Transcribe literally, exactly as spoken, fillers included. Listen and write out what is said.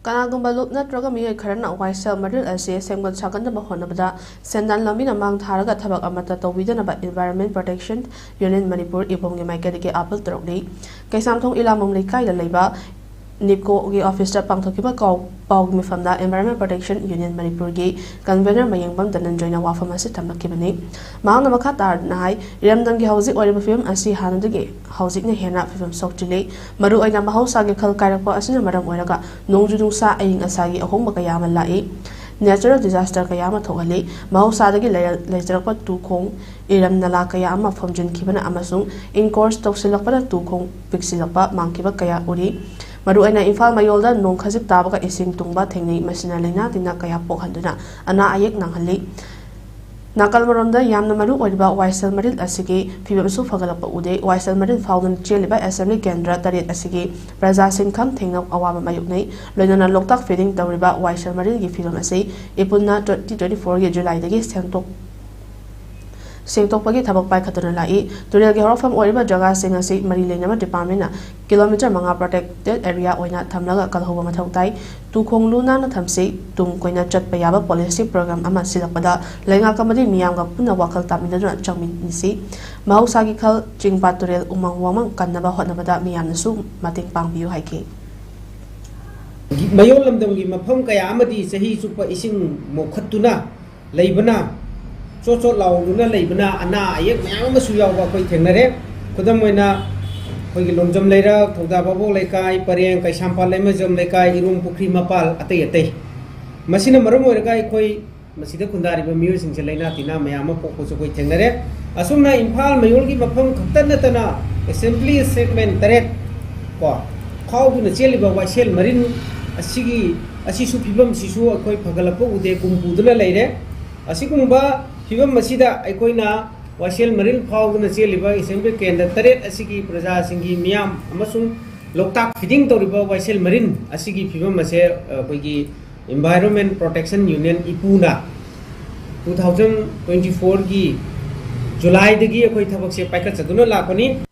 ꯀꯅꯥꯒꯨꯝꯕ ꯂꯨꯞ ꯅꯠꯇ꯭ꯔꯒ ꯃꯤꯑꯣꯏ ꯈꯔꯅ ꯋꯥꯏꯁꯦꯜ ꯃꯔꯤꯜ ꯑꯁꯤ ꯁꯦꯝꯒꯠ ꯁꯥꯒꯠꯅꯕ ꯍꯣꯠꯅꯕꯗ ꯁꯦꯟꯗꯥꯟ ꯂꯝꯕꯤꯅ ꯃꯥꯡ ꯊꯥꯔꯒ ꯊꯕꯛ ꯑꯃꯠꯇ ꯇꯧꯕꯤꯗꯅꯕ Environment Protection Union ꯃꯅꯤꯄꯨꯔ ꯏꯕꯨꯡꯒꯤ ꯃꯥꯏꯀꯩꯗꯒꯤ ꯑꯥꯄꯤꯜ ꯇꯧꯔꯛꯂꯤ꯫ ꯀꯩꯁꯥꯝꯊꯣꯡ ꯏꯂꯥꯃꯝ ꯂꯩꯀꯥꯏꯗ ꯂꯩꯕ ꯅꯤꯞꯀꯣꯒꯤ ꯑꯣꯐꯤꯁꯇ ꯄꯥꯡꯊꯣꯛꯈꯤꯕ ꯀꯥꯎ-, ꯄꯥꯎꯒꯤ ꯃꯤꯐꯝꯗ Environment Protection Union ꯃꯅꯤꯄꯨꯔꯒꯤ ꯀꯟꯚꯦꯅꯔ ꯃꯌꯦꯡꯕꯝ ꯗꯅꯟꯖꯣꯏꯅ ꯋꯥꯐꯝ ꯑꯁꯤ ꯊꯝꯂꯛꯈꯤꯕꯅꯤ꯫ ꯃꯍꯥꯛꯅ ꯃꯈꯥ ꯇꯥꯅ ꯍꯥꯏ, ꯏꯔꯝꯗꯝꯒꯤ ꯍꯧꯖꯤꯛ ꯑꯣꯏꯔꯤꯕ ꯐꯤꯕꯝ ꯑꯁꯤ ꯍꯥꯟꯅꯗꯒꯤ ꯍꯧꯖꯤꯛꯅ ꯍꯦꯟꯅ ꯐꯤꯕꯝ ꯁꯣꯛꯆꯤꯜꯂꯤ꯫ ꯃꯔꯨꯑꯣꯏꯅ ꯃꯍꯧꯁꯥꯒꯤ ꯈꯜ ꯀꯥꯏꯔꯛꯄ ꯑꯁꯤꯅ ꯃꯔꯝ ꯑꯣꯏꯔꯒ ꯅꯣꯡꯖꯨ ꯅꯨꯡꯁꯥ ꯑꯏꯪ ꯑꯁꯥꯒꯤ ꯑꯍꯣꯡꯕ ꯀꯌꯥ ꯑꯃ ꯂꯥꯛꯏ꯫ Natural disaster ꯀꯌꯥ ꯑꯃ ꯊꯣꯛꯍꯜꯂꯤ꯫ ꯃꯍꯧꯁꯥꯗꯒꯤ ꯂꯩꯔ-, ꯂꯩꯖꯔꯛꯄ ꯇꯨ ꯈꯣꯡ, ꯏꯔꯝ ꯅꯂꯥ ꯀꯌꯥ ꯑꯃ ꯐꯨꯝꯖꯤꯟꯈꯤꯕꯅ ꯑꯃꯁꯨꯡ ꯏꯟꯀꯣꯔꯁ ꯇꯧꯁꯤꯜꯂꯛꯄꯅ ꯇꯨ ꯈꯣꯡ ꯄꯤꯛꯁꯤꯜꯂꯛꯄ ꯃꯥꯡꯈꯤꯕ ꯀꯌꯥ ꯎꯔꯤ꯫ ꯃꯔꯨꯑꯣꯏꯅ ꯏꯝꯐꯥꯜ ꯃꯌꯣꯜꯗ ꯅꯣꯡ ꯈꯖꯤꯛ ꯇꯥꯕꯒ ꯏꯁꯤꯡ ꯇꯨꯡꯕ ꯊꯦꯡꯅꯩ꯫ ꯃꯁꯤꯅ ꯂꯥꯏꯅꯥ ꯇꯤꯟꯅꯥ ꯀꯌꯥ ꯄꯣꯛꯍꯟꯗꯨꯅ ꯑꯅꯥ ꯑꯌꯦꯛ ꯅꯪꯍꯜꯂꯤ꯫ ꯅꯥꯀꯜ ꯑꯃꯔꯣꯝꯗ ꯌꯥꯝꯅ ꯃꯔꯨ ꯑꯣꯏꯔꯤꯕ ꯋꯥꯏꯁꯦꯜ ꯃꯔꯤꯜ ꯑꯁꯤꯒꯤ ꯐꯤꯕꯝꯁꯨ ꯐꯒꯠꯂꯛꯄ ꯎꯗꯦ꯫ ꯋꯥꯏꯁꯦꯜ ꯃꯔꯤꯜ ꯐꯥꯎꯗꯨꯅ ꯆꯦꯜꯂꯤꯕ ꯑꯦꯁꯦꯝꯕ꯭ꯂꯤ ꯀꯦꯟꯗ꯭ꯔ ꯇꯔꯦꯠ ꯑꯁꯤꯒꯤ ꯄ꯭ꯔꯖꯥꯁꯤꯡ ꯈꯝ ꯊꯦꯡꯅ ꯑꯋꯥꯕ ꯃꯥꯌꯣꯛꯅꯩ꯫ ꯂꯣꯏꯅꯅ ꯂꯣꯛꯇꯥꯛ ꯐꯤꯗꯤꯡ ꯇꯧꯔꯤꯕ ꯋꯥꯏꯁꯦꯜ ꯃꯔꯤꯜꯒꯤ ꯐꯤꯕꯝ ꯑꯁꯤ ꯏꯄꯨꯅ twenty twenty-fourꯒꯤ ꯖꯨꯂꯥꯏꯗꯒꯤ ꯁꯦꯡꯗꯣꯛ-, ꯁꯦꯡꯗꯣꯛꯄꯒꯤ ꯊꯕꯛ ꯄꯥꯏꯈꯠꯇꯨꯅ ꯂꯥꯛꯏ꯫ ꯇꯨꯔꯦꯜꯒꯤ ꯍꯧꯔꯛꯐꯝ ꯑꯣꯏꯔꯤꯕ ꯖꯒꯥꯁꯤꯡ ꯑꯁꯤ ꯃꯔꯤ ꯂꯩꯅꯕ ꯗꯤꯄꯥꯔꯠꯃꯦꯟꯅ ꯀꯤꯂꯣꯃꯤꯇꯔ ꯃꯉꯥ protected area ꯑꯣꯏꯅ ꯊꯝꯂꯒ ꯀꯜꯍꯧꯕ ꯃꯊꯧ ꯇꯥꯏ꯫ ꯇꯨ ꯈꯣꯡ ꯂꯨ ꯅꯥꯟꯅ ꯊꯝꯁꯤ꯫ ꯇꯨꯡ ꯀꯣꯏꯅ ꯆꯠꯄ ꯌꯥꯕ ꯄꯣꯂꯤꯁꯤ ꯄ꯭ꯔꯣꯒ꯭ꯔꯥꯝ ꯑꯃ ꯁꯤꯜꯂꯛꯄꯗ ꯂꯩꯉꯥꯛ ꯑꯃꯗꯤ ꯃꯤꯌꯥꯝꯒ ꯄꯨꯟꯅ ꯋꯥꯈꯜ ꯇꯥꯃꯤꯟꯅꯗꯨꯅ ꯆꯪꯃꯤꯟꯅꯁꯤ꯫ ꯃꯍꯧꯁꯥꯒꯤ ꯈꯜ, ꯆꯤꯡ ꯄꯥꯠ ꯇꯨꯔꯦꯜ ꯎꯃꯪ ꯋꯥꯃꯪ ꯀꯟꯅꯕ ꯍꯣꯠꯅꯕꯗ ꯃꯤꯌꯥꯝꯅꯁꯨ ꯃꯇꯦꯡ ꯄꯥꯡꯕꯤꯌꯨ ꯍꯥꯏꯈꯤ꯫ ꯃꯌꯣꯜ ꯂꯝꯗꯝꯒꯤ ꯃꯐꯝ ꯀꯌꯥ ꯑꯃꯗꯤ ꯆꯍꯤ ꯆꯨꯞꯄ ꯏꯁꯤꯡ ꯃꯣꯛꯈꯠꯇꯨꯅ ꯂꯩꯕꯅ, ꯆꯣꯠ ꯆꯣꯠ ꯂꯥꯎꯗꯨꯅ ꯂꯩꯕꯅ ꯑꯅꯥ ꯑꯌꯦꯛ ꯃꯌꯥꯝ ꯑꯃꯁꯨ ꯌꯥꯎꯕ ꯑꯩꯈꯣꯏ ꯊꯦꯡꯅꯔꯦ꯫ ꯈꯨꯗꯝ ꯑꯣꯏꯅ ꯑꯩꯈꯣꯏꯒꯤ ꯂꯣꯡꯖꯝ ꯂꯩꯔꯛ, ꯊꯧꯗꯥ ꯚꯥꯕꯣꯛ ꯂꯩꯀꯥꯏ ꯄꯔꯦꯡ, ꯀꯩꯁꯥꯝꯄꯥꯠ ꯂꯩꯃꯖꯝ ꯂꯩꯀꯥꯏ, ꯏꯔꯣꯡ ꯄꯨꯈ꯭ꯔꯤ ꯃꯄꯥꯜ, ꯑꯇꯩ ꯑꯇꯩ꯫ ꯃꯁꯤꯅ ꯃꯔꯝ ꯑꯣꯏꯔꯒ ꯑꯩꯈꯣꯏ ꯃꯁꯤꯗ ꯈꯨꯟꯗꯥꯔꯤꯕ ꯃꯤꯑꯣꯏꯁꯤꯡꯁꯦ ꯂꯥꯏꯅꯥ ꯇꯤꯟꯅꯥ ꯃꯌꯥꯝ ꯑꯃ ꯄꯣꯛꯄꯁꯨ ꯑꯩꯈꯣꯏ ꯊꯦꯡꯅꯔꯦ꯫ ꯑꯁꯨꯝꯅ ꯏꯝꯐꯥꯜ ꯃꯌꯣꯜꯒꯤ ꯃꯐꯝ ꯈꯛꯇ ꯅꯠꯇꯅ ꯑꯦꯁꯦꯝꯕ꯭ꯂꯤ ꯁꯦꯒꯃꯦꯟ ꯇꯔꯦꯠ ꯀꯣ ꯐꯥꯎꯗꯨꯅ ꯆꯦꯜꯂꯤꯕ ꯋꯥꯏꯁꯦꯜ ꯃꯔꯤꯜ ꯑꯁꯤꯒꯤ, ꯑꯁꯤꯁꯨ ꯐꯤꯕꯝꯁꯤꯁꯨ ꯑꯩꯈꯣꯏ ꯐꯒꯠꯂꯛꯄ ꯎꯗꯦ, ꯀꯨꯝ ꯄꯨꯗꯨꯅ ꯂꯩꯔꯦ꯫ ꯑꯁꯤꯒꯨꯝꯕ ꯐꯤꯕꯝ ꯑꯁꯤꯗ ꯑꯩꯈꯣꯏꯅ ꯋꯥꯏꯁꯦꯜ ꯃꯔꯤꯜ ꯐꯥꯎꯗꯨꯅ ꯆꯦꯜꯂꯤꯕ ꯑꯦꯁꯦꯝꯕ꯭ꯂꯤ ꯀꯦꯟꯗ꯭ꯔ ꯇꯔꯦꯠ ꯑꯁꯤꯒꯤ ꯄ꯭ꯔꯖꯥꯁꯤꯡꯒꯤ ꯃꯤꯌꯥꯝ ꯑꯃꯁꯨꯡ ꯂꯣꯛꯇꯥꯛ ꯐꯤꯗꯤꯡ ꯇꯧꯔꯤꯕ ꯋꯥꯏꯁꯦꯜ ꯃꯔꯤꯜ ꯑꯁꯤꯒꯤ ꯐꯤꯕꯝ ꯑꯁꯦ ꯑꯩꯈꯣꯏꯒꯤ Environment Protection Union ꯏꯄꯨꯅ two thousand twenty-fourꯒꯤ ꯖꯨꯂꯥꯏꯗꯒꯤ ꯑꯩꯈꯣꯏ ꯊꯕꯛꯁꯦ ꯄꯥꯏꯈꯠꯆꯗꯨꯅ ꯂꯥꯛꯄꯅꯤ꯫